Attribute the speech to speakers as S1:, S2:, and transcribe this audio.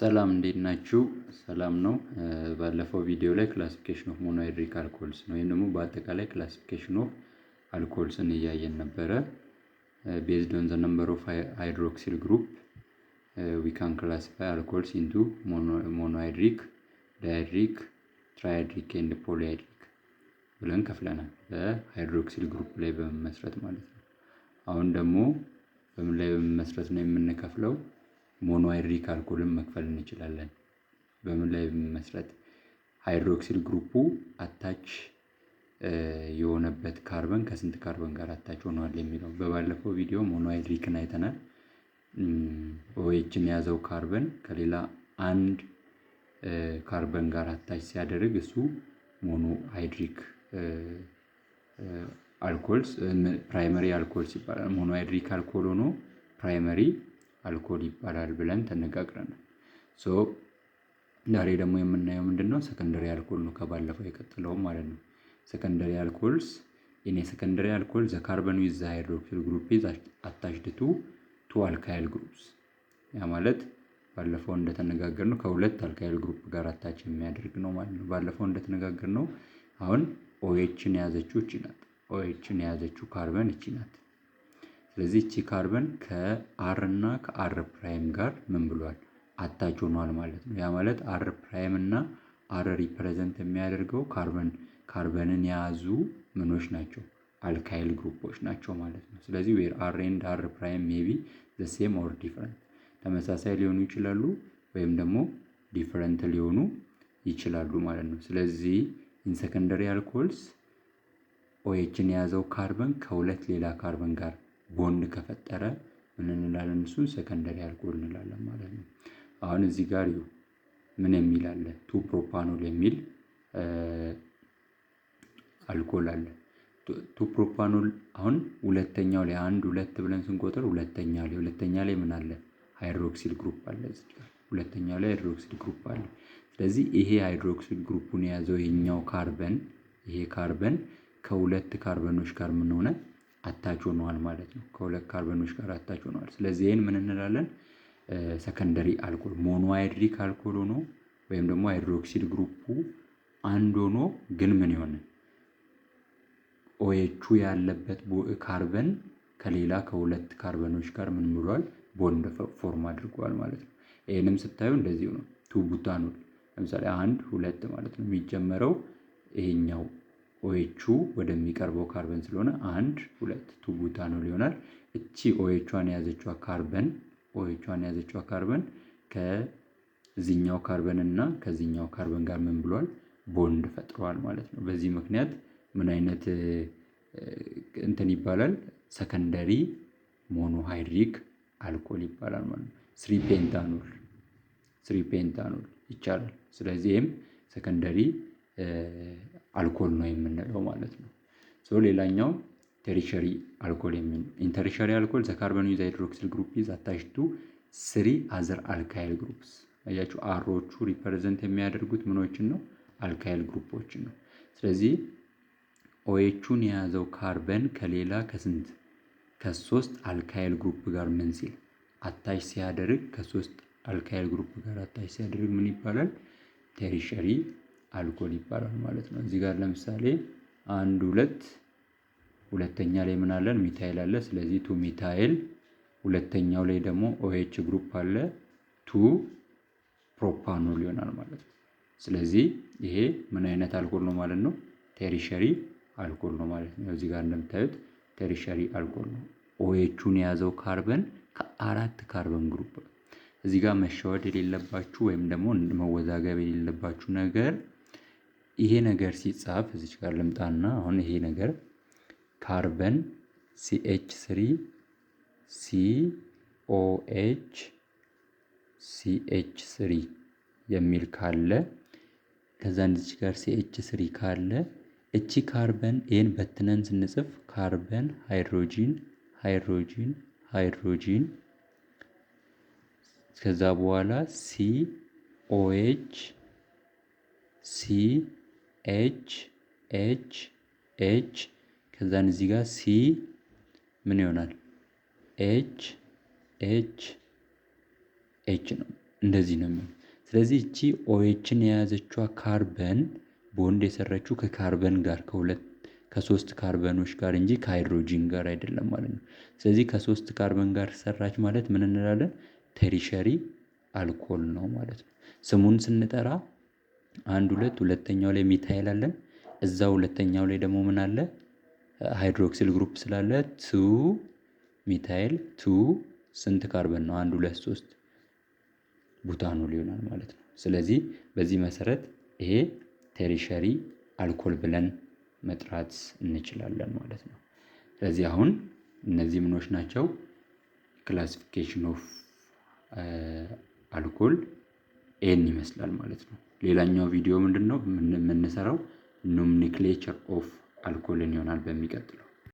S1: ሰላም እንዴት ናችሁ? ሰላም ነው። ባለፈው ቪዲዮ ላይ classification of monohydric alcohols ነው ወይም ደግሞ በአጠቃላይ classification of alcohols ን እያየን ነበረ። Based on the number of hydroxyl group, we can classify alcohols into monohydric, dihydric, trihydric and polyhydric ብለን ከፍለናል። በ hydroxyl group ላይ በመመስረት ማለት ነው። አሁን ደግሞ በምን ላይ በመመስረት ነው የምንከፍለው? Monohydric alcohol ን መክፈል እንችላለን። በምን ላይ በመመስረት? Hydroxyl group ኡ attach የሆነበት ካርበን ከስንት ካርበን ጋር attach ሆኗል የሚለው። በባለፈው ቪዲዮ monohydric ን አይተናል። OH ን የያዘው ካርበን ከሌላ አንድ ካርበን ጋር attach ሲያደርግ እሱ monohydric alcohols primary alcohols ይባላል። Monohydric alcohol ሆኖ primary alcohol ይባላል ብለን ተነጋግረናል። So ዛሬ ደግሞ የምናየው ምንድነው? Secondary alcohol ነው፣ ከባለፈው የቀጠለው ማለት ነው። Secondary alcohols: in secondary alcohol, the carbon with the hydroxyl group is attached to two alkyl groups። ያ ማለት ባለፈው እንደተነጋገርነው ከሁለት alkyl group ጋር attach የሚያደርግ ነው ማለት ነው። ባለፈው እንደተነጋገርነው አሁን OH ን የያዘችው እቺ ናት። OH ን የያዘችው ካርበን እቺ ናት። ስለዚህ እቺ ካርበን ከ R እና ከ R prime ጋር ምን ብሏል? Attach ሆኗል ማለት ነው። ያ ማለት R prime እና R represent የሚያደርገው carbon carbon ን የያዙ ምኖች ናቸው? Alkyl group ኦች ናቸው ማለት ነው። ስለዚህ where R and R prime may be the same or different፣ ተመሳሳይ ሊሆኑ ይችላሉ ወይም ደግሞ different ሊሆኑ ይችላሉ ማለት ነው። ስለዚህ in secondary alcohols OH ን የያዘው ካርበን ከሁለት ሌላ ካርበን ጋር ቦንድ ከፈጠረ ምን እንላለን? እሱን secondary alcohol እንላለን ማለት ነው። አሁን እዚህ ጋር ምን የሚል አለ? 2 propanol የሚል አልኮል አለ። 2 propanol አሁን ሁለተኛው ላይ፣ አንድ ሁለት ብለን ስንቆጥር ሁለተኛ ላይ ምን አለ? Hydroxyl group አለ እዚህ ጋር፣ ሁለተኛው ላይ hydroxyl group አለ። ስለዚህ ይሄ hydroxyl group ኡን የያዘው ይሄኛው ካርበን፣ ይሄ ካርበን ከሁለት ካርበኖች ጋር ምን ሆነ? Attach ሆነዋል ማለት ነው። ከሁለት ካርበኖች ጋር attach ሆነዋል። ስለዚህ ይሄን ምን እንላለን? Secondary alcohol፣ monohydric alcohol ሆኖ ወይም ደግሞ hydroxyl group ኡ አንድ ሆኖ ግን ምን የሆነ ኦኤቹ ያለበት ካርበን ከሌላ ከሁለት ካርበኖች ጋር ምን ብሏል? Bond form አድርጓል ማለት ነው። ይሄንም ስታዩ እንደዚሁ ነው። 2 butanol ለምሳሌ አንድ ሁለት ማለት ነው። የሚጀመረው ይሄኛው ኦኤቹ ወደሚቀርበው ካርበን ስለሆነ አንድ ሁለት 2 butanol ይሆናል። እቺ ኦኤቿን የያዘችዋ ካርበን፣ ኦኤቿን የያዘችዋ ካርበን ከዚህኛው ካርበን እና ከዚህኛው ካርበን ጋር ምን ብሏል? ቦንድ ፈጥሯል ማለት ነው። በዚህ ምክንያት ምን አይነት እንትን ይባላል? Secondary monohydric alcohol ይባላል ማለት ነው። 3 pentanol፣ 3 pentanol ይቻላል። ስለዚህ ይሄም secondary alcohol ነው የምንለው ማለት ነው። So ሌላኛው tertiary alcohol የሚል። In tertiary alcohol, the carbon with hydroxyl group is attached to three other alkyl groups። አያችሁ፣ R ኦቹ represent የሚያደርጉት ምኖችን ነው? Alkyl group ኦችን ነው። ስለዚህ OH ኡን የያዘው ካርበን ከሌላ ከስንት፣ ከሶስት alkyl group ጋር ምን ሲል attach ሲያደርግ፣ ከሶስት alkyl group ጋር attach ሲያደርግ ምን ይባላል? Tertiary alcohol ይባላል ማለት ነው። እዚህ ጋር ለምሳሌ አንድ ሁለት፣ ሁለተኛ ላይ ምን አለን? Methyl አለ። ስለዚህ 2 methyl፣ ሁለተኛው ላይ ደግሞ OH group አለ፣ 2 propanol ይሆናል ማለት ነው። ስለዚህ ይሄ ምን አይነት አልኮል ነው ማለት ነው? Tertiary alcohol ነው ማለት ነው። እዚህ ጋር እንደምታዩት tertiary alcohol ነው። OH ኡን የያዘው ካርበን ከአራት carbon group። እዚህ ጋር መሸወድ የሌለባችሁ ወይም ደግሞ መወዛገብ የሌለባችሁ ነገር ይሄ ነገር ሲጻፍ፣ እዚች ጋር ልምጣና፣ አሁን ይሄ ነገር carbon CH3 COH CH3 የሚል ካለ፣ ከዛ እዚች ጋር CH3 ካለ፣ እቺ ካርበን ይሄን በትነን ስንጽፍ carbon hydrogen hydrogen hydrogen ከዛ በኋላ C OH C H H H ከዛን እዚህ ጋር C ምን ይሆናል? H H H ነው። እንደዚህ ነው የሚሆነው። ስለዚህ እቺ OH ን የያዘችዋ carbon bond የሰራችው ከካርበን ጋር፣ ከሁለት ከሶስት ካርበኖች ጋር እንጂ ከሃይድሮጂን ጋር አይደለም ማለት ነው። ስለዚህ ከሶስት ካርበን ጋር ሰራች ማለት ምን እንላለን? Tertiary alcohol ነው ማለት ነው። ስሙን ስንጠራ አንድ፣ ሁለት፣ ሁለተኛው ላይ methyl አለን። እዛ ሁለተኛው ላይ ደግሞ ምን አለ? Hydroxyl group ስላለ two methyl two ስንት ካርበን ነው? አንድ፣ ሁለት፣ ሶስት butanol ይሆናል ማለት ነው። ስለዚህ በዚህ መሰረት ይሄ tertiary alcohol ብለን መጥራት እንችላለን ማለት ነው። ስለዚህ አሁን እነዚህ ምኖች ናቸው? Classification of alcohol ይሄን ይመስላል ማለት ነው። ሌላኛው ቪዲዮ ምንድነው የምንሰራው? Nomenclature of alcohol ን ይሆናል በሚቀጥለው።